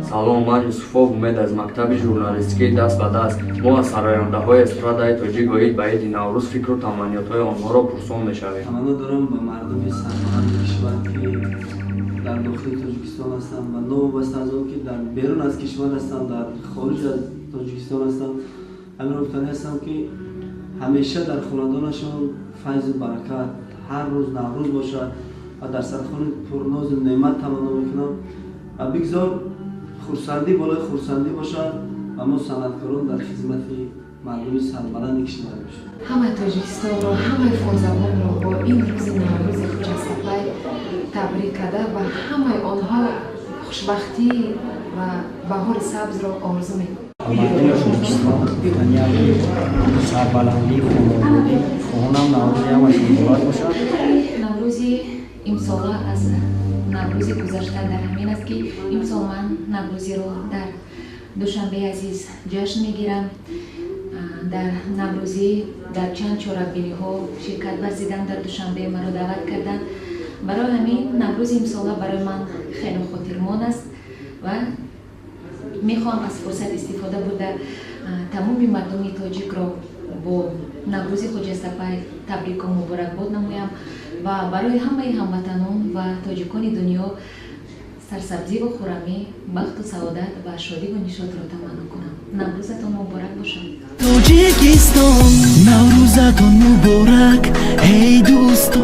Салом, ман Юсуфов Умед аз мактаби журналистикии «Даст ба даст». Мо аз сарояндаҳои эстрадаи тоҷик оид ба иди Наврӯз фикру таманниётҳои онҳоро пурсон мешавем. Таманно дорам ба мардуми сарбаланди кишвар, ки дар дохили Тоҷикистон ҳастанд ва новобаста аз он ки дар берун аз кишвар ҳастанд, дар хориҷ аз Тоҷикистон ҳастанд. Ҳамин гуфтанӣ ҳастам, ки ҳамеша дар хонадонашон файзу баракат, ҳар рӯз Наврӯз бошад ва дар сархони пурнозу неъмат таманно мекунам ва бигзор хурсандӣ болои хурсандӣ бошад ва мо санъаткорон дар хизмати мардуми сарбаланди кишвар бошем. Ҳамаи Тоҷикистонро, ҳамаи форсзабонро бо ин рӯзи Наврӯзи хуҷастапай табрик карда ва ҳамаи онҳо хушбахтӣ ва баҳори сабзро орзу мекунам. Мардуми Тоҷикистон гуфтаниам, ки сарбаландӣ, хонободӣ хоҳонам. Наврӯзи ҳамашон муборак бошад. Наврӯзи имсола аз Наврӯзи гузашта дар ҳамин аст, ки имсол ман Наврӯзиро дар Душанбеи азиз ҷашн мегирам. Дар Наврӯзӣ дар чанд чорабиниҳо ширкат варзидам. Дар Душанбе маро даъват карданд. Барои ҳамин Наврӯзи имсола барои ман хеле хотирмон аст ва мехоҳам аз фурсат истифода бурда тамоми мардуми тоҷикро бо Наврӯзи хуҷастапай табрику муборакбод намоям ва барои ҳамаи ҳамватанон ва тоҷикони дунё сарсабзиву хуррамӣ, бахту саодат ва шодиву нишотро таманно кунам. Наврӯзатон муборак бошад! Тоҷикистон, Наврӯзатон муборак, эй дӯстон!